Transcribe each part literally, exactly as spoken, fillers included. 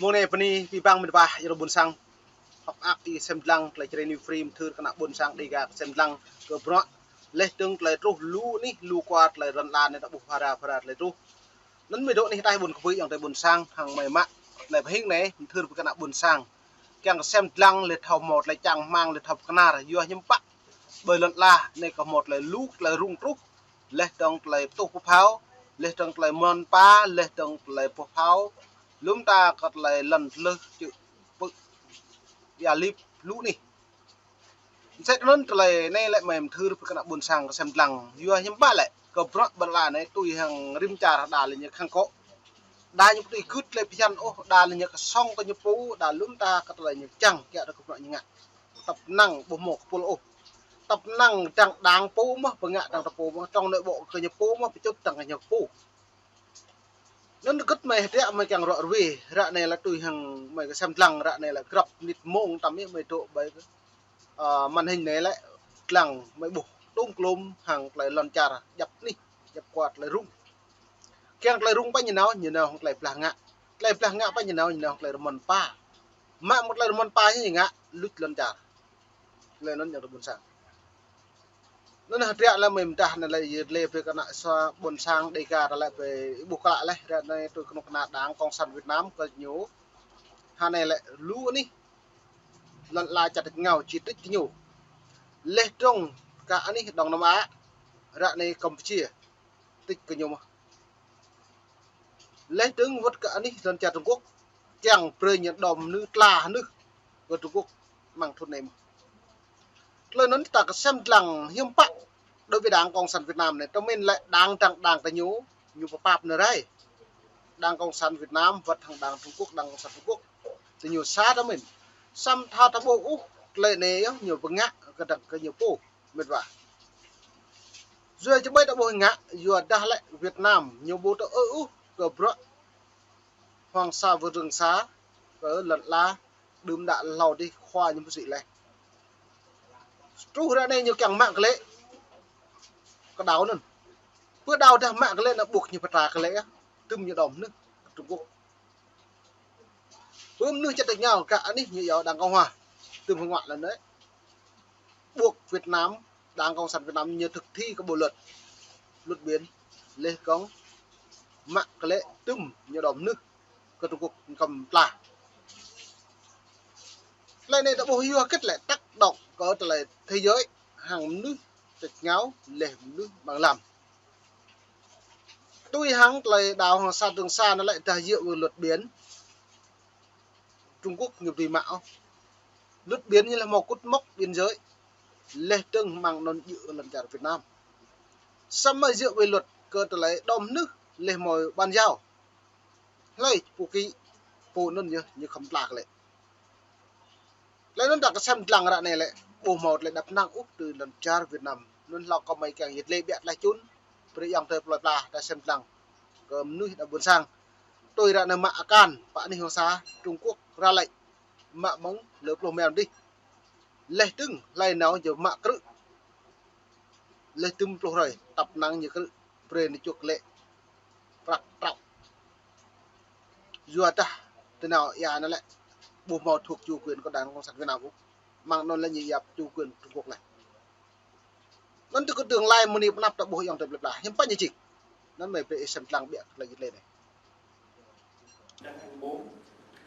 Mơ̆ng anai pơ anai pơblang mĭt wa, ih rơbun sang. Hơ̆k mơak ih sem lăng tơlơi Jrai New Free mơthưr kơ ană ƀôn sang Dêga sem lăng kơ bruă. Laih dơ̆ng tơlơi truh lu anih, lu kwar tơlơi lŏn ala anai ta ƀuh phara phara tơlơi truh. Anŭn mơi dŏ anih ataih ƀôn kơpui ayŏng adơi ƀôn sang, hăng mơi mă tơlơi pơhing anai mơthưr kơ ană ƀôn sang. Kiăng kơ sem lăng laih thâo hmâo tơlơi čang rơmang, laih thâo pơkơnar, yua hiư̆m pă ƀơi lŏn ala anai kơ hmâo tơlơi lu tơlơi rŭng truh, laih dơ̆ng tơlơi pơtuh pơphao, laih dơ̆ng tơlơi mơ̆n pa, laih dơ̆ng tơlơi pơphao, lŏm ta kơ tơlơi lŏn tlơh čư̆ pư̆ ia lip lu anih. Mơsĕ anŭn tơlơi anai lĕ mơi mơthưr pơ kơ ană ƀôn sang kơ sem lăng, yua hiư̆m pă lĕ kơ bruă ƀơi lŏn ala anai tui hăng rĭm čar đa lĕ ñu khăng kŏ. Đa ñu ƀu tui gưt tơlơi phiăn ôh, đa lĕ ñu kơsong kơ ñu pô, đa lŏm ta kơ tơlơi ñu čang kiăng kơ bruă ñu ngă. Tăp năng ƀu hmâo kơpul ôh. Tăp năng dăng đang pô mơ̆n, pơngă dăng ta pô mơ̆n, trong nội bộ kơ ñu pô mơ̆n, pơčŭt dăng kơ ñu pô. Anŭn gưt mơi hơdră mơi kiăng ruă ruai, ră anai lĕ tui hăng mơi kơ sem lăng, ră anai lĕ grăp mơnit mông tăm ih mơi dŏ ƀơi kơ, ơ, màn hình anai lĕ lăng mơi ƀuh tơm klôm hăng tơlơi lŏn čar djăp anih, djăp kwar tơlơi rŭng. Kiăng tơlơi rŭng pă ñu nao, ñu nao hăng tơlơi blah ngă. Tơlơi blah ngă pă ñu nao, ñu nao hăng tơlơi rơmơn pa. Mă mơ̆ng tơlơi rơmơn pa ñu ngă, luč lŏn čar. Tơlơi anŭn ayŏng adơi ƀôn sang. Anŭn hơdră lĕ mơi mơdah anai lĕ yơh lĕ pơ kơ ană sa ƀôn sang Dêga ta lĕ pơ ih ƀuh klă laih, ră anai tui kơnuk kơna Đảng Cộng sản Việt Nam kơ ñu. Hơnai lĕ lu anih lŏn ala čar tač rơngiao či trích kơ ñu. Laih dơ̆ng kơ anih Đông Nam Á, ră anai Campuchia trích kơ ñu mơ̆n. Laih dơ̆ng wơ̆t kơ anih lŏn čar Trung Quốc, kiăng brơi ñu đom nư tla nư kơ Trung Quốc mơ̆ng thŭn anai mơ̆n. Tơlơi anŭn ta kơ sem lăng hiư̆m pă đối với Đảng Cộng sản Việt Nam anai, tơmin lĕ đảng dăng đang kơ ñu, ñu pơpap nơ rai. Đảng Cộng sản Việt Nam wơ̆t hăng Đảng Trung Quốc, Đảng Cộng sản Trung Quốc, tơ ñu sa tơmin. Samơ̆ thâo ta ƀuh ôh, tơlơi anai yơh ñu pơngă kơ dăng kơ ñu pô, mĭt wa. Yua či ƀai ta ƀuh ngă, yua dah lĕ Việt Nam ñu ƀu tơ ư ôh kơ bruă Hoàng Sa Vườn Sa kơ lŏn ala đưm đă hlâo adih khua ñu pơsĭ laih. Truh ră anai ñu kiăng mă kơ lĕ kơ đao anŭn. Pơ đao dah mă kơ lĕ anŭn ƀuh ñu pơtra kơ lĕ yơh. Tơm ñu đom nư Trung Quốc. Pơm nư čăt tơñao kơ anih ñu yua Đảng Cộng Hòa. Tơm hơngua lĕ anai. Ƀuh Việt Nam, Đảng Cộng sản Việt Nam ñu thực thi kơ bộ luật, luật biển, laih dơ̆ng mă kơ lĕ tơm ñu đom nư kơ Trung Quốc kăm tla. Tơlơi anai ta ƀuh yua hơget lĕ tác động kơ tơlơi thế giới hăng mơnuih tač rơngiao laih mơnuih ƀăng lăm. Tui hăng tơlơi đảo Hoàng Sa Trường Sa anai lĕ dah dựa vào luật biển, Trung Quốc ñu ƀu dưi mă ôh. Luật biển ñu lĕ hmâo cột mốc biên giới, laih dơ̆ng mơ̆ng anŭn djơ̆ lŏn čar Việt Nam. Samơ̆ dựa về luật kơ tơlơi đom nư laih hmâo bàn giao. Hlơi pô ký, pô anŭn yơh ñu khăm tla kơ lĕ. Tơlơi anŭn ta kơ sem lăng ră anai lĕ, ƀu hmâo tơlơi đăp năng ôh tui lŏn čar Việt Nam. Anŭn hlâo kơ mơi kiăng yơh lĕ biă tơlơi čun, brơi ayŏng adơi plơi pla ta sem lăng kơ mơnuih đa ƀôn sang. Tui ră anai mă akan pơ anih Hoàng Sa, Trung Quốc ra lệnh mă mơ̆ng lơ pluh meo adih. Laih dơ̆ng hlơi nao yơh mă krư̆. Laih tơm pluh hrơi, tăp năng ñu krư̆, brơi ñu čuk lĕ prăk trăo. Yua dah tơ nao ia anai lĕ ƀu hmâo thuộc chủ quyền kơ Đảng Cộng sản Việt Nam ôh. Mơ̆ng anŭn lĕ ñu yap chủ quyền Trung Quốc lĕ. Anŭn tơ kơ tương lai mơ̆ng anai pơ anăp ta ƀuh ayŏng adơi plơi pla. Hiư̆m pă ñu čih. Anŭn mơi brơi sem lăng biă tơlơi yơh lĕ anai.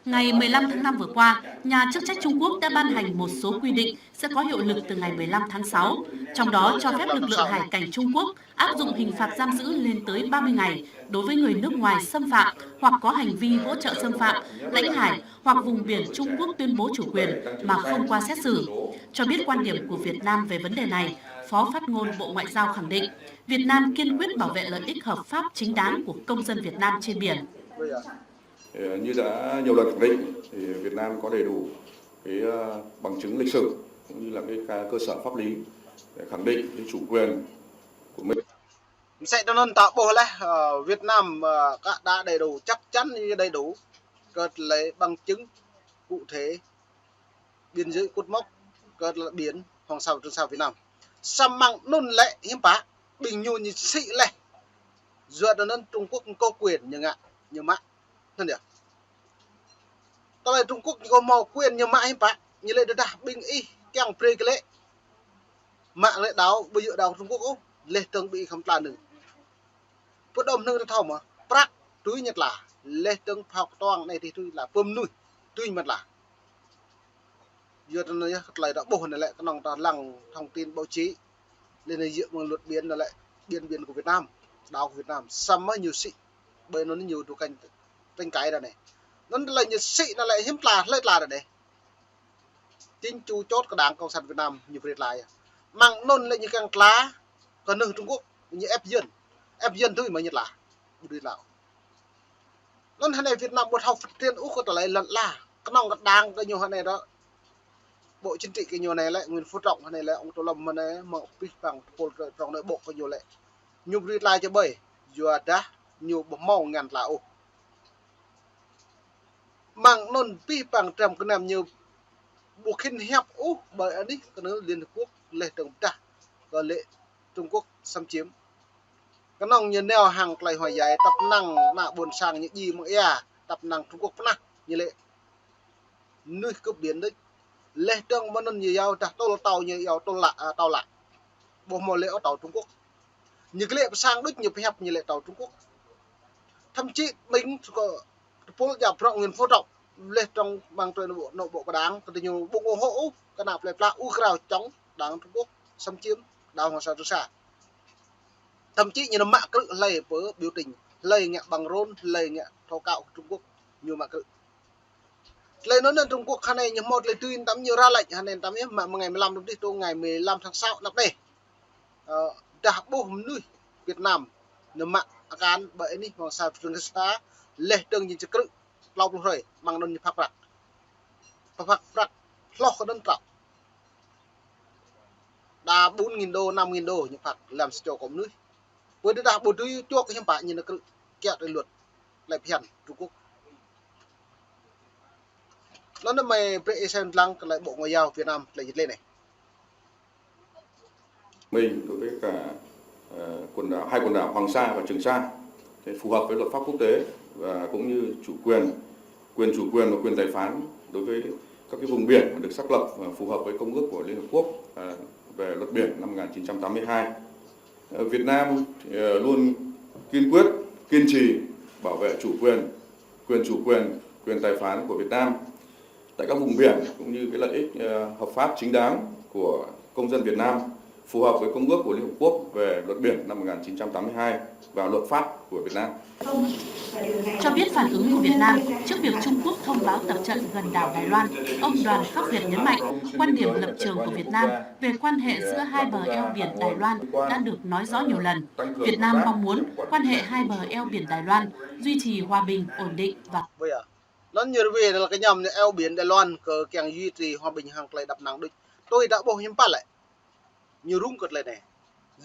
Ngày mười lăm tháng năm vừa qua, nhà chức trách Trung Quốc đã ban hành một số quy định sẽ có hiệu lực từ ngày mười lăm tháng sáu, trong đó cho phép lực lượng hải cảnh Trung Quốc áp dụng hình phạt giam giữ lên tới ba mươi ngày đối với người nước ngoài xâm phạm hoặc có hành vi hỗ trợ xâm phạm lãnh hải hoặc vùng biển Trung Quốc tuyên bố chủ quyền mà không qua xét xử. Cho biết quan điểm của Việt Nam về vấn đề này, Phó phát ngôn Bộ Ngoại giao khẳng định Việt Nam kiên quyết bảo vệ lợi ích hợp pháp chính đáng của công dân Việt Nam trên biển. Ờ, như đã nhiều lần khẳng định thì Việt Nam có đầy đủ cái, ờ, bằng chứng lịch sử cũng như là cái ca-, cơ sở pháp lý để khẳng định cái chủ quyền của mình. Mơsĕ tui anŭn ta ƀuh laih, ơ, Việt Nam, ơ, kơ đa đầy đủ, chắc chắn như đầy đủ kơ tơlơi bằng chứng cụ thể biên giới cột mốc kơ tơlơi biển Hoàng Sa Trường Sa Việt Nam. Samơ̆ mơ̆ng anŭn lĕ hiư̆m pă, ƀing ñu ñu sĭ laih. Yua dah anŭn Trung Quốc có quyền ñu ngă, ñu mă. Anŭn yơh. Tơlơi Trung Quốc ñu kơ hmâo quyền ñu mă hiư̆m pă, ñu lĕ tơdah ƀing ih kiăng brơi kơ lĕ. Mă lĕ đảo, ƀu djơ̆ đảo Trung Quốc ôh, leh dơ̆ng ƀing ih khŏm tla nư. Pơđom hnơ̆ng ta thâo mơ̆, prăk tui ñu tla, leh dơ̆ng phao kơtuang anai tih tui tla, pơm mơnuih tui ñu mă tla. Yua tơnăn yơh, tơlơi ta ƀuh anai lĕ, kơnơ̆ng ta lăng thông tin báo chí, lĕ anai djơ̆ mơ̆ng luật biển anai lĕ, biển, biển của Việt Nam, đảo của Việt Nam, samơ̆ ñu sĭ, ƀơi anŭn ñu du kanh tơ̆ng kai đa anai. Anŭn tơlơi ñu sĭ anai lĕ hiư̆m tla, hlơi tla đa anai. Chính chủ chốt của Đảng Cộng sản Việt Nam ñu brơi tla yơh. Mơ̆ng anŭn lĕ ñu kiăng tla kơ nư Trung Quốc, ñu ép dân. Ép dân tui mơ̆ ñu tla. Ƀu dưi tla. Anŭn hơnai Việt Nam ƀu thâo phát triển ôh kơ tơlơi lŏn ala. Kơnơ̆ng kơ Đảng kơ ñu hơnai đa. Bộ Chính trị kơ ñu anai lĕ Nguyễn Phú Trọng, hơnai lĕ ông Tô Lâm, hơnai mơ̆ pih păng tơpul tơdrong nội bộ kơ ñu lĕ. Ñu ƀu dưi tla čơ ƀơi. Yua dah ñu ƀu hmâo ngăn tla ôh. Mơ̆ng anŭn pih păng trăm kơnăm ñu ƀu khĭn hiăp ôh ƀơi anih kơ nư Liên Hợp Quốc leh dơ̆ng pơdah kơ lĕ Trung Quốc xâm chiếm. Kơnơ̆ng ñu nao hăng tơlơi hua djai tăp năng ană ƀôn sang ñu djai mơ̆ng ia, tăp năng Trung Quốc pơnah ñu lĕ mơnuih cướp biển đôč. Leh dơ̆ng mơ̆ng anŭn ñu iâu dah tơl tâo ñu iâu tơl lă, a, tâo lă. Ƀu hmâo lĕ ôh tâo Trung Quốc. Ñu kơ lĕ pơ sang đôč ñu pơhiăp ñu lĕ tâo Trung Quốc. Thậm chí ƀing tơpul djă prŏng Nguyễn Phú Trọng leh dơ̆ng mơ̆ng tơlơi nội bộ, nội bộ kơ Đảng, kơ ñu ƀu ủng hộ ôh kơ ană plơi pla ur krao chống Đảng Trung Quốc xâm chiếm đảo Hoàng Sa Trường Sa. Thậm chí ñu nao mă krư̆ hlơi pơ biểu tình, hlơi ngă băng rôn, hlơi ngă thô kăo Trung Quốc ñu mă krư̆. Tơlơi anŭn Trung Quốc hơnai ñu hmâo tơlơi tui tăm ñu ra lĕ hơnai tăm yơh, mă, mơ̆ng ngày mười lăm tui dih truh ngày mười lăm tháng sáu anăp anai. Ơ, dah ƀuh mơnuih Việt Nam ñu mă akan ƀơi anih Hoàng Sa Trường Sa leh dơ̆ng ñu čơkrư̆ klâo pluh hrơi, mơ̆ng anŭn ñu phak prăk. Phak, phak prăk hloh kơ anŭn trăo. Đa bốn nghìn đô, năm nghìn đô ñu phak lăm sa čô kơ mơnuih. Pơ tơdah ƀu dưi čuă kơ hiư̆m pă ñu nao krư̆ kiăng tơlơi luật, tơlơi phiăn Trung Quốc. Anŭn anai mơi brơi ih sem lăng kơ tơlơi Bộ Ngoại giao Việt Nam tơlơi jĭt lĕ anai. Mình đối với cả, ờ, quần đảo, hai quần đảo Hoàng Sa và Trường Sa, để phù hợp với luật pháp quốc tế và cũng như chủ quyền, quyền chủ quyền và quyền tài phán đối với các cái vùng biển mà được xác lập, ờ, phù hợp với Công ước của Liên Hợp Quốc, ờ, về luật biển năm một ngàn chín trăm tám mươi hai. Ờ, Việt Nam, ờ, luôn kiên quyết, kiên trì bảo vệ chủ quyền, quyền chủ quyền, quyền tài phán của Việt Nam tại các vùng biển cũng như cái lợi ích, ờ, hợp pháp chính đáng của công dân Việt Nam, phù hợp với Công ước của Liên Hợp Quốc về luật biển năm một ngàn chín trăm tám mươi hai và luật pháp của Việt Nam. Cho biết phản ứng của Việt Nam trước việc Trung Quốc thông báo tập trận gần đảo Đài Loan, ông Đoàn Khắc Việt nhấn mạnh quan điểm lập trường của Việt Nam về quan hệ giữa hai bờ eo biển Đài Loan đã được nói rõ nhiều lần. Việt Nam mong muốn quan hệ hai bờ eo biển Đài Loan duy trì hòa bình, ổn định và Anŭn ñu rơwe anŭn kơ ñu mơ̆ng eo biển Đài Loan kơ kiăng duy trì hòa bình hăng tơlơi đăp năng đôč. Tui ta ƀuh hiư̆m pă lĕ. Ñu rŭng kơ tơlơi anai.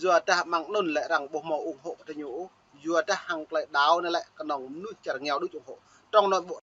Yua dah mơ̆ng anŭn lĕ arăng ƀu hmâo ủng hộ kơ ñu ôh. Yua dah hăng tơlơi đảo anai lĕ kơnơ̆ng mơnuih čar rơngiao đôč ủng hộ. Trong nội bộ.